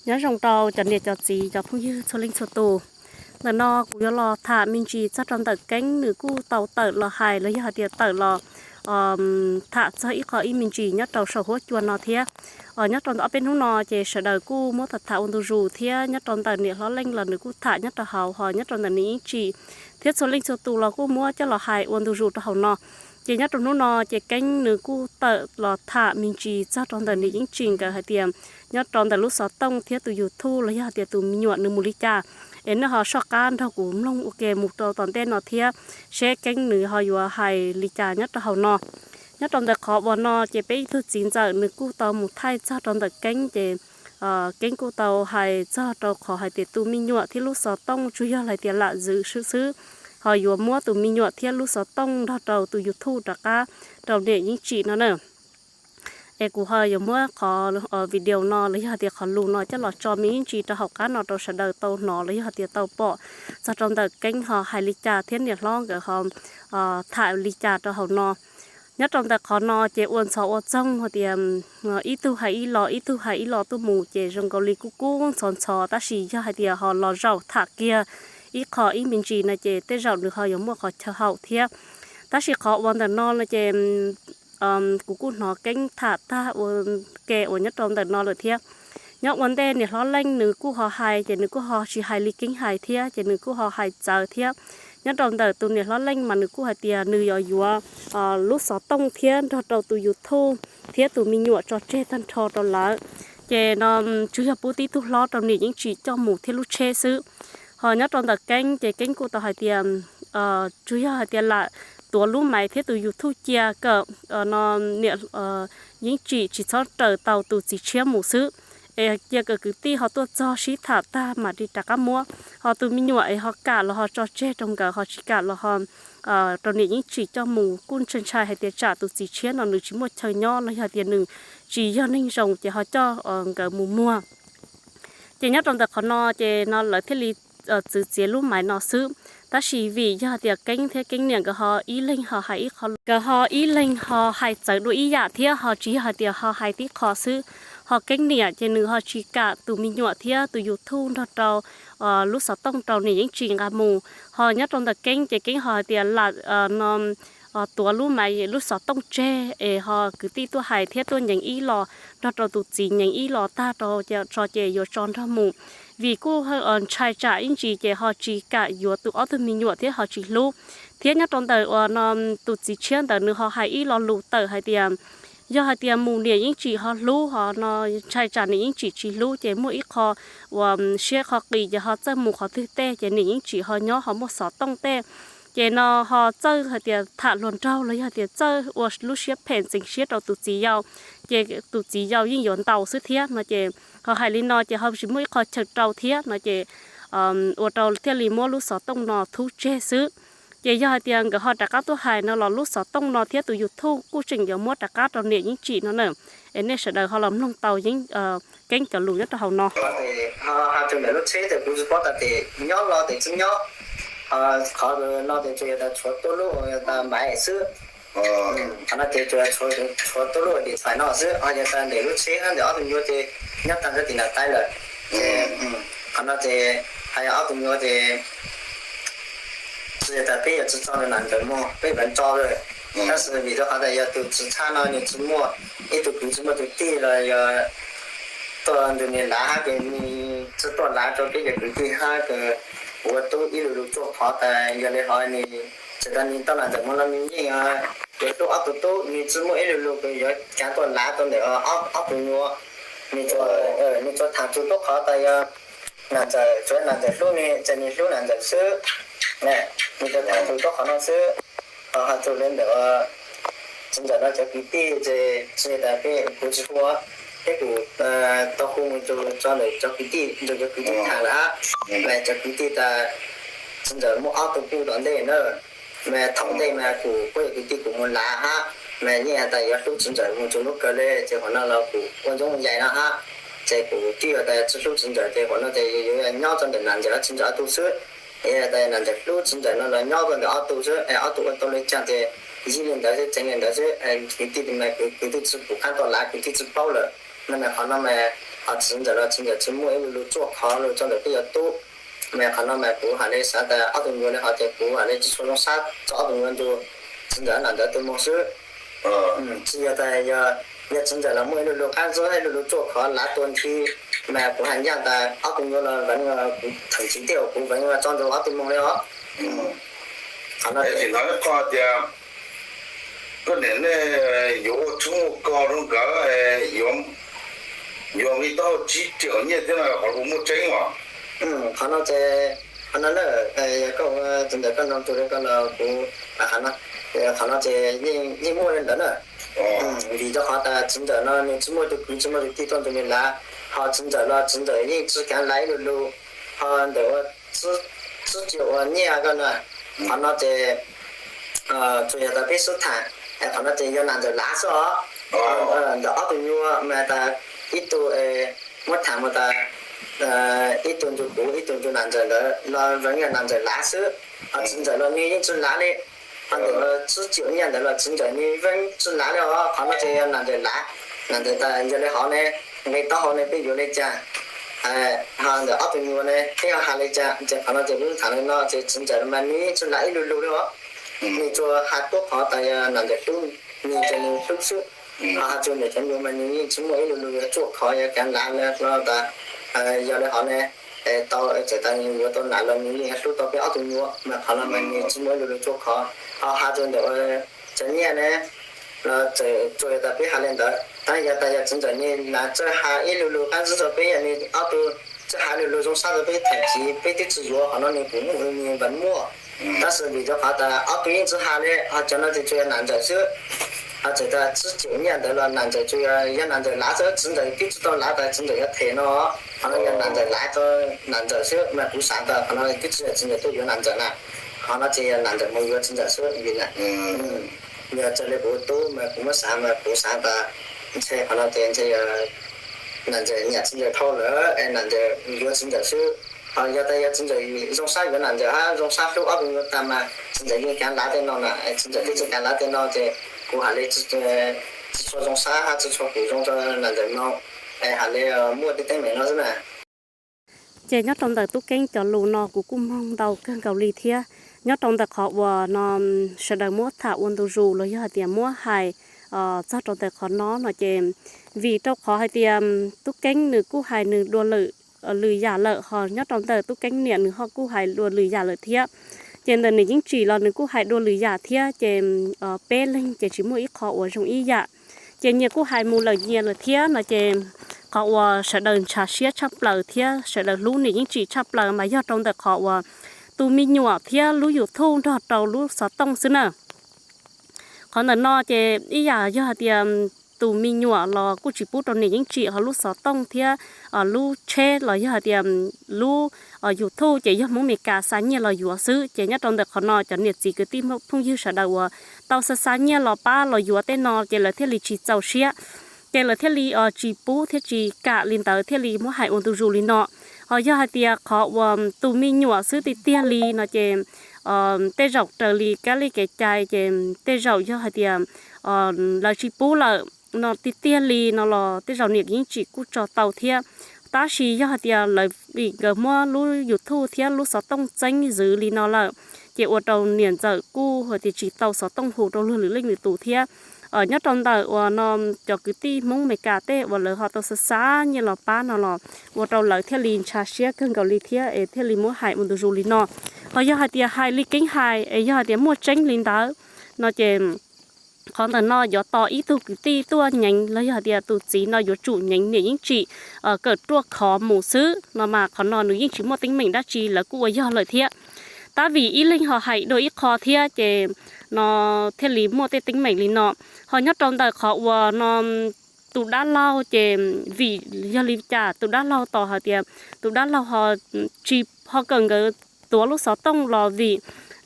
Nyob zoo rau cov niam cov txiv cov phooj ywg txhua leej txhua tus. Ntawm no kuv yuav los tham me ntsis txog rau ntawm Keeb nws kuj tau tawm los hais los yog hais tias tawm los tham txog ib qho ib me ntsis nyob rau saum huab cua no thiab. Nyob rau ntawm ob peb hnub no ces sawv daws kuj muab tham tham ua ntu zus thiab nyob rau ntawm niam hlob Leej los nws kuj tham nyob rau hauv, ho nyob rau ntawm niam Yeeb Tsim thiab txhua leej txhua tus los kuj muab coj los hais ua ntu zus rau hauv no. Ces nyob rau hnub no ces Keeb nws kuj tawm los tham me ntsis txog rau ntawm niam Yeeb Tsim nkawd hais tias nyob rau ntawm lub xov tooj thiab tus YouTube los yog hais tias tus me nyuam nws mus li cas, es nej ho soj qab nrog kuv mloog ua ke mus rau tom ntej no thiab seb Keeb nws ho yuav hais li cas nyob rau hauv no. Nyob rau ntawm qhov uas no ces peb ib tug txiv ntxawm nws kuj tau mus thaij txog rau ntawm Keeb ces Keeb kuj tau hais txog rau qhov hais tias tus me nyuam thiab lub xov tooj tsuas yog hais tias lam zwm xwb xwb, ho yuav muab tus me nyuam thiab lub xov tooj nrog rau tus YouTube rov qab rau niam Yeeb Tsim no na. Es kuv ho yuav muab qhov video no los yog hais tias qhov lus no coj los tso me ntsis rau hauv qab no rau sawv daws tau hnov los yog hais tias tau pom txog rau ntawm Keeb ho hais li cas thiab niam hlob nkawd ho tham li cas rau hauv no. Nyob rau ntawm qhov no ces ua ntxhov ua txoog hais tias ib tug hais ib lo ib tug hais ib lo tuaj mus ces zoo nkaus li kub kub ntxhov ntxhov, tab sis yog hais tias ho los zaum tham kiag ib qho ib me ntsis no ces tej zaum nws ho yuav muaj qhov chaw haum thiab. Tab sis qhov uas ntawm no no ces kuv kuj hnov Keeb tham tag ua ke uas nyob rau ntawm no lawm thiab. Nyob ua ntej niam hlob Leej nws kuj ho hais ces nws kuj ho tsis hais li Keeb hais thiab ces nws kuj ho hais txawv thiab. Nyob rau ntawm tus niam hlob Leej mas nws kuj hais tias nws yuav yuav lub xov tooj thiab nrog rau tus YouTube thiab tus me nyuam tso tseg tag nrho rau lawv. Ces no tsuas yog pub tib tug hlob rau niam Yeeb Tsim coj mus thiab lub tsheb xwb. Ho nyob rau ntawm Keeb ces Keeb kuj tau hais tias tsuas yog hais tias lam tuav lub maiv thiab tus YouTube cia kom no niam Yeeb Tsim tsis txhob raws tau tus txiv tshiab mus xwb, es cia kom kwv tij ho tuaj txog sib tham tag mam li rov qab muab. Ho tus me nyuam es ho kam los ho tso tseg rau nkawd, ho tsis kam los ho rau niam Yeeb Tsim coj mus, kuj ntshai ntshai hais tias tsam tus txiv tshiab no nws tsis muaj chaw nyob los yog tias nws tsis yog neeg zoo ces ho coj nkawd mus muag. Ces nyob rau ntawm qhov no ces no lawv thiaj li txwv txiav lub maiv no xwb. Tab sis vim yog hais tias Keeb thiab Keeb niam nkawd ho ib leeg ho hais ib qho, nkawd ho ib leeg ho hais txawv dua ib yam thiab ho tsis yog hais tias ho hais tib qho xwb. Ho Keeb niam ces nws ho tsis kam tus me nyuam thiab tus YouTube nrog rau lub xov tooj rau niam Yeeb Tsim nqa mus. Ho nyob rau ntawm Keeb ces Keeb ho hais tias lam no tuav lub maiv lub xov tooj tseg es ho kwv tij tuaj hais thiab tuaj nyeem ib los nrog rau tus txiv nyeem ib los tag rau tso ces yuav tso nrog mus. Vim kuj ntshai tsam ib ntsis ces ho tsis kam yuav tus ob tug me nyuam thiab ho tsis hlub. Thiab nyob rau ntawm uas no tus txiv tshiab ntawd nws ho hais ib lo lus tawm hais tias yog hais tias mus niam Yeeb Tsim ho hlub, ho no ntshai tsam niam Yeeb Tsim tsis hlub ces muaj ib qho uas siab qho qis ces ho txawj mus qhov twg tej ces niam Yeeb Tsim ho nyob ho muaj xov tooj tej. Ces no ho txawj hais tias tham hluas nraug los yog tias txawj ua lub siab phem ntxeev siab rau tus txiv yau, ces tus txiv yau yeej yuav ntaus xwb thiab no ces ho hais li no ces ho tsis muaj ib qho chaw rau thiab no ces ua rau thiaj li muab lub xov tooj no thub tseg xwb. Ces yog hais tias nkawd ho rov qab tuaj hais no los lub xov tooj no thiab tus YouTube kuj tseem yuav muab rov qab rau niam Yeeb Tsim no na. Es nej sawv daws ho los mloog tau Keeb cov lus nyob rau hauv no. Ho hais txog ntawm lub tsheb ces kuv tsis paub tas tes nyob los tes tsis nyob. Qhov no ces tsuas yog tas tshuav tuaj lub tas maiv xwb. Qhov no ces tsuas tshuav tuaj lub tis fais no xwb, ho yog tas ntawm lub tsheb ntawm ob tug nyuag ces nyob tag nrho tim nram Taib lawm. Qhov no ces hais ob tug nyuag ces tsis yog tas peb yuav tsis tso rau nam ntawm mog, peb yuav tso lawm. Tab sis vim rau qhov tas yog tus tsis tshaj no nws tsis muaj ib tug kwv tsis muaj tus tij los yog tuaj nrog nws lav hab ces nws tsis tuaj lav rau peb cov kwv tij hab ces ua tub ib lu lus tuaj qhov tas yog li ho nws tsis tas nws tau nam ntawm mog no nws yeej yuav hlub ob tug tub, nws tsis muaj ib lu lus yuav kaav tuaj lav rau ntawm ob tug nyuag. Nws tsuas tham txug tuab qhov tas yog nam ntxawm, tsuav nam ntxawm hlub nws, ces nws hlub nam ntxawm xwb. Nws tsuas tham txug tuab qhov no xwb. Ho hais txug li ntawm txiv ntxawm no cov kwv tij ces tsis tas peb, kuv tsis hu, peb kuj tau hu mus txug tso ntawm cov kwv tij, ntawm cov kwv tij tham lawm hab. Mas cov kwv tij tas txiv ntxawm muaj ob tug puj tom ntej na, mas thaum ntej mas kuv puab yog kwv tij kuv mus lav hab, mas yeej has tas yuav hlub txiv ntxawm mus txug lub kawg le, ces qhov no los kuv ua ntxoov yaim no hab. Ces kuv twb yog tas tsis hlub txiv ntxawm ces qhov no ces yuav nyob rau ntawm nam ntxawm ob txiv ntxawm ob tug xwb. Yog tas nam ntxawm hlub txiv ntxawm no los nyob rau ntawm ob tug xwb, ob tug ua tau li cas ces yig li ntawd xwb, tseev li ntawd xwb. Kwv tij mas kwv tij tsis pum qab tuaj lav, kwv tij tsis paub lawm. No mas qhov no mas Ho txiv ntxawm los txiv ntxawm tsis muaj ib lu lug tsuaj khov lug rau ntawm peb yuav tub. Mas qhov no mas kuv hais le xav tas ob tug nyuas le hov ces kuv hais le tsis tshua zoo sab rau ob tug nyuas ntu txiv ntxawm nam ntawd tug moog xwb. Tsis yog tas yog txiv ntxawm los muaj ib lu lug qab ntxuab ib lu lug tsuaj khov lav tua nthi, mas kuv has ncaaj tas ob tug nyuas los veev kuv theem txiv tej uas kuv veev tso ntawm ob tug moog le os. Qhov no tsis hnov ib qho tias koj niam nej yuav ua tshoob ua kos rau nkawd, yuav nqi taub hau tsib triệu nyiaj thiab no qhov kuv muaj tseeb os. Qhov no ces, qhov no na, yog koj ua txiv ntxawm koj nug tug le koj los kuv, qhov no ces yeej muaj le ntawd na. Vim rau qhov tas txiv ntxawm no nws tsis muaj tug kwv tsis muaj tug tij tuaj nrug nws lav, ho txiv ntxawm los txiv ntxawm yeej tsis kaav lav ib lu lug, ho ntawm ua tsib triệu uas nyiaj ko na, qhov no ces tsuas yog tas peb sib tham, qhov no ces yog nam ntxawm lav xwb os. Ntawm ob tug nyuas mas tas ib tug muab tham mus tas ib tug nrug kuv ib tug nrug nam ntxawm ntawd los veev yog nam ntxawm lav xwb, ho txiv ntxawm los nws yeej tsis lav li. Ho ntawm tsib triệu nyiaj ntawd los txiv ntxawm nws veev tsis lav li os, qhov no ces yog nam ntxawm lav. Nam ntxawm tas yog le hov ne, nqi taub hau ne peb yuav le caag, ho ntawm ob tug nyuas ne peb yuav has le caag, ces qhov no ces peb tham le no ces txiv ntxawm mas nws yeej tsis lav ib lu lug li os. Nws tsuas has tuab qhov tas yog nam ntxawm hlub, nws ces nws hlub xwb. Ho has rua ntawm cov nyuas mas nws yeej tsis muaj ib lu lug yuav tsuaj khov yuav kaav lav le hlo tas yog le hov ne, tau txawm tas nws yuav tau nam los nws yeej hlub tau peb ob tug nyuas, mas qhov no mas nws tsis muaj ib lu lug tsuaj khov. Ho has rua ntawm cov nyiaj ne, tsuas yog tas peb has le ntawd, tab yog tas yog txiv ntxawm nws nam txawj has ib lu lug qab ntxwb rau peb, yog nws ob tug txawj has lu lug zoo sab rau peb theem txiv peb twb tsis yuav, qhov no nws kuj muaj nws npam muaj. Tab sis vim rau qhov tas ob tug yeej tsis has le, ho cov no ces tsuas yog nam ntxawm xwb. Ho txawm tas tsib triệu nyiaj ntawd los nam ntxawm tsuas yog nam ntxawm lav xwb, txiv ntxawm twb tsis tau lav tas txiv ntxawm yuav them no. Qhov no yog nam ntxawm lav rau nam ntxawm xwb, mas kuv xav tas qhov no twb tsis yog txiv ntxawm tuaj yuav nam ntxawm na, qhov no ces yog nam ntxawm mus yuav txiv ntxawm xwb vim yog txawm le kuv tub mas kuv muab xav mas kuv xav tas ntshe qhov no ces ntshe yog nam ntxawm nyam txiv ntxawm dhau lawm es nam ntxawm yuav txiv ntxawm xwb. Ho yog tas yog txiv ntxawm zoo sab yuav nam ntxawm hab zoo sab hlub ob tug nyuas tag mas txiv ntxawm yeej kaav lav tej no na, txiv ntxawm twb tsis kaav lav tej no ces kuv has le tsis tshua zoo sab hab tsis tshua pum zoo rau nam ntxawm mloog, es has le muaj tej teeb meem no xwb na. Ces nyob rau ntawm Tub Keeb cov lus no kuv kuj mloog ntau kawg nkaus li thiab. Nyob rau ntawm qhov uas no sawv daws muab tham ua ntu zus los yog hais tias muab hais txog rau ntawm qhov no no ces vim rau qhov hais tias Tub Keeb nws kuj hais nws dua lwm, lwm yam lawm, ho nyob rau ntawm Tub Keeb niam nws ho kuj hais dua lwm yam lawm thiab. Ces ntawm Niam Yeeb Tsim los nws kuj hais dua lwm yam thiab, ces peb leeg ces tsis muaj ib qho uas zoo ib yam. Ces nyias kuj hais mus lawm nyias lawm thiab no ces qhov uas sawv daws ntshav siab tshaj plaws thiab sawv daws hlub Niam Yeeb Tsim tshaj plaws mas yog rau ntawm qhov uas tus me nyuam thiab lub YouTube nrog rau lub xov tooj xwb na. Qhov ntawm no ces ib yam yog hais tias tus me nyuam los kuj tsis pub rau Niam Yeeb Tsim, ho lub xov tooj thiab lub tsheb los yog hais tias lub YouTube ces yog Hmoob Amelikas xa nyiaj los yuav xwb. Ces nyob rau ntawm qhov no cov niam txiv kwv tij phooj ywg sawv daws uas tau xa xa nyiaj los pab los yuav tej no ces lawv thiaj li tsis txaus siab, ces lawv thiaj li tsis pub thiab tsis kam li ntawd thiaj li muab hais ua ntu zus li no. Ho yog hais tias qhov uas tus me nyuam xwb tiag tiag li no ces tej zaum raws li kab li kev cai ces tej zaum yog hais tias lawv tsis pub lawm no tiag tiag li no los tej zaum Niam Yeeb Tsim kuj tso tau thiab. Tab sis yog hais tias lawv vim nkawd muab lub YouTube thiab lub xov tooj txeeb zwm li no lawm, ces ua rau niam ntxawm kuj hais tias tsis tau xov tooj hu rau luag lwm leej lwm tus thiab. Nyob rau ntawm uas no cov kwv tij Hmoob Amelikas tej uas lawv ho tau xa xa nyiaj los pab no los ua rau lawv thiaj li ntshav siab kawg nkaus li thiab es thiaj li muab hais ua ntu zus li no. Ho yog hais tias hais li Keeb hais es yog hais tias muaj tseeb li ntawd no ces qhov ntawm no yuav tos ib tug kwv tij tuaj nyeem los yog hais tias tus txiv no yuav tsum nyeem Niam Yeeb Tsim kawm ruaj khov mus xwb no mas qhov no nws yeej tsis muaj teeb meem dab tsi, lawv kuj ua yog lawm thiab. Tab vim ib leeg ho hais dua ib qho thiab ces no thiaj li muaj tej teeb meem li no. Ho nyob rau ntawm qhov uas no tus dab laug ces vim yog li cas tus dab laug tos hais tias tus dab laug ho tsis ho kawm nkawd tuav lub xov tooj los vim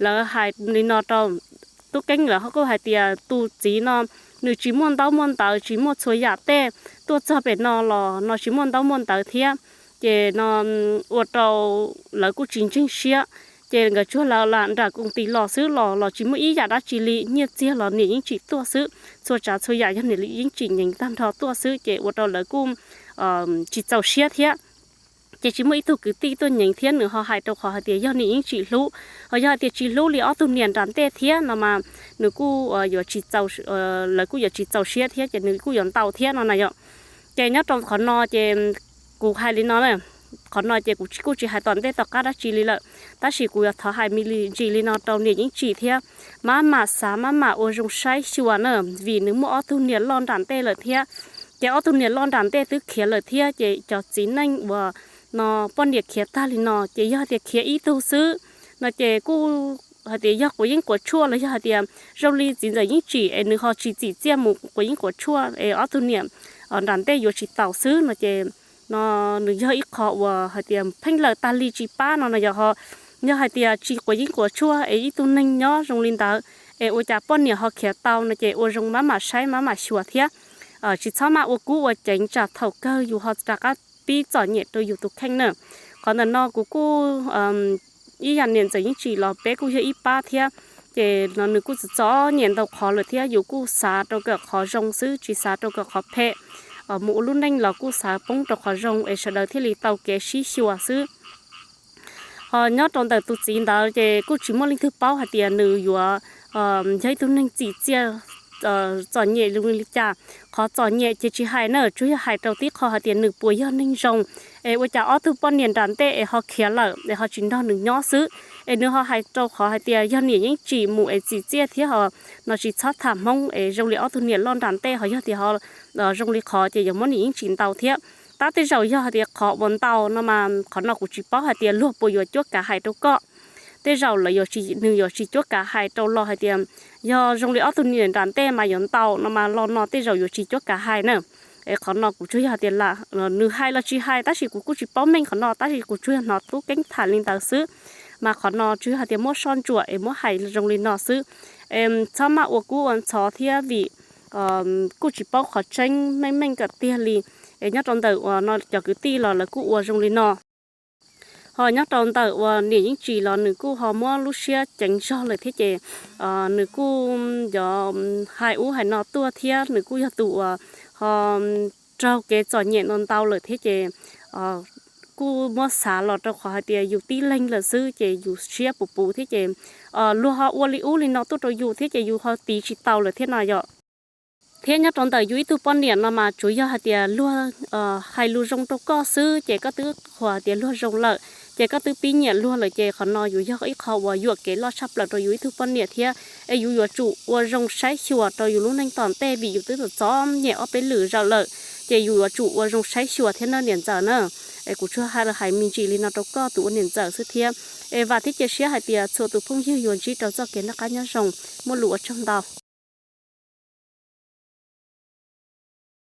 lawv hais li no rau Tub Keeb lawv ho kuj hais tias tus txiv no nws tsis muaj ntaub muaj ntawv tsis muaj txhua yam tej, tuaj txog pem no los no tsis muaj ntaub muaj ntawv thiab, ces no ua rau lawv kuj tsis ntseeg siab. Ces nkawd tsuag lam nram koos tis los xwb los los tsis muaj ib yam dab tsi li, nyiaj txiag los Niam Yeeb Tsim tuaj xwb, txhua tsav txhua yam yog Niam Yeeb Tsim nyeem tag nrho tuaj xwb, ces ua rau lawv kuj tsis txaus siab thiab. Ces tsis muaj ib tug kwv tij tuaj nyeem thiab nws ho hais rau qhov hais tias yog niam yeej tsis hlub, ho yog hais tias tsis hlub li ob tug niam nram ntej thiab no mas nws kuj yuav tsis, lawv kuj yuav tsis txaus siab thiab ces nws kuj yuav ntaus thiab no na yom. Ces nyob rau qhov no ces kuv hais li no na, qhov no ces kuv kuj tsis hais tom ntej tom qab dab tsi li lawm, tab sis kuv yuav thov hais me ntsis li no rau niam yeej tsis thiab, maj mam xav maj mam ua zoo saib xyuas na, vim nws muaj ob tug niam loj nram ntej lawm thiab. Ces ob tug niam loj nram ntej twb khiav lawm thiab ces cov txiv neej uas no poj niam khiav tag li no ces yog hais tias khiav ib tug xwb no ces kuj hais tias yog quav yeeb quav tshuaj los yog hais tias zoo li txiv ntxawm yeej tsim es nws ho tsis txim txiaj mus quav yeeb quav tshuaj es ob tug niam nram ntej yuav tsis taus xwb no ces no nws yog ib qho uas hais tias pheej lawm tag li tsis pab no no yog ho, yog hais tias tsis quav yeeb quav tshuaj es ib tug neeg nyob zoo li ntawd es ua cas poj niam ho khiav tau no ces ua zoo maj mam saib maj mam xyuas thiab, tsis txhob maj ua kub ua ceev tsam thaum kawg yus ho rov qab pib txom nyem rau yus tus kheej na. Qhov ntawm no kuv kuj ib yam niam ntxawm yeej tsim los peb kuj yog ib pab thiab, ces no nws kuj txom nyem ntau qhov lawm thiab yus kuj xav rau kawm qhov zoo xwb tsis xav rau kawm qhov phem, mus ua lub neej los kuj xav poob rau qhov zoo es sawv daws thiaj li tau kev sib xyuas xwb. Ho nyob rau ntawm tus txiv ntawd ces kuj tsis muaj leej twg paub hais tias nws yuav yog ib tug neeg txim txiaj txom nyem li cas. Qhov txom nyem ces tsis hais na, tsuas yog hais rau tib qho hais tias nws puas yog neeg zoo, es ua cas ob tug poj niam nram ntej es ho khiav lawm es ho tsis nrog nws nyob xwb. Es nws ho hais rau qhov hais tias yog niam yeej tsim mus es txim txiaj thiab ho no tsis txhob tham Hmoob es zoo li ob tug niam loj nram ntej ho yog tias ho zoo li qhov ces yuav muab niam yeej tsim ntaus thiab. Tab tej zaum yog hais tias qhov uas ntaus no mas qhov no kuv tsis paub hais tias luag puas yuav cuab kav hais rau koj. Tej zaum lawv yuav tsis, nws yuav tsis cuab kav hais rau los hais tias yog zoo li ob tug niam nram ntej mas yuav ntaus no mas los no tej zaum yuav tsis cuab kav hais na. Es qhov no kuv tsuas yog hais tias lam nws hais los tsis hais tab sis kuv kuj tsis paub meej qhov no tab sis kuv tsuas yog hnov tub keeb tham li ntawd xwb. Mas qhov no tsuas yog hais tias muab soj ntsuam es muab hais zoo li no xwb. Txhob maj ua kub ua ntxhov thiab vim kuj tsis paub qhov tseeb meej meej kom tiag li. Es nyob rau ntawm uas no cov kwv tij los lawv kuj ua zoo li no. Ho nyob rau ntawm uas niam yeej tsim los nws kuj ho muab lub siab ceev zog lawm thiab ces nws kuj yuav hais ub hais no tuaj thiab nws kuj yog tus uas ho raug kev txom nyem no ntau lawm thiab ces kuj muab xav los rau qhov hais tias yus tib leeg lawm xwb ces yus siab puv puv thiab ces luag ho ua li ub li no tuaj rau yus thiab ces yus ho tiv tsis tau lawm thiab no yom. Thiab nyob rau ntawm yus ib tug poj niam no mas tsuas yog hais tias luag hais lus zoo rau koj xwb ces koj twb qhuas hais tias luag zoo lawm, ces koj twb pib nyiam luag lawm ces qhov no yus yog ib qho uas yuam kev loj tshaj plaws rau yus ib tug poj niam thiab. Es yus yuav tsum ua zoo saib xyuas rau yus lub neej tom ntej vim yus twb txom nyem ob peb lwm zaum lawm, ces yus yuav tsum ua zoo saib xyuas thiab na niam ntxawm na. Es kuv tsuas hais los hais me ntsis li no rau koj tus ua niam ntxawm xwb thiab. Es vam thiab cia siab hais tias txhua tus phooj ywg yuav ntsib rau txoj kev noj qab nyob zoo, muaj lus ua tsaug ntau.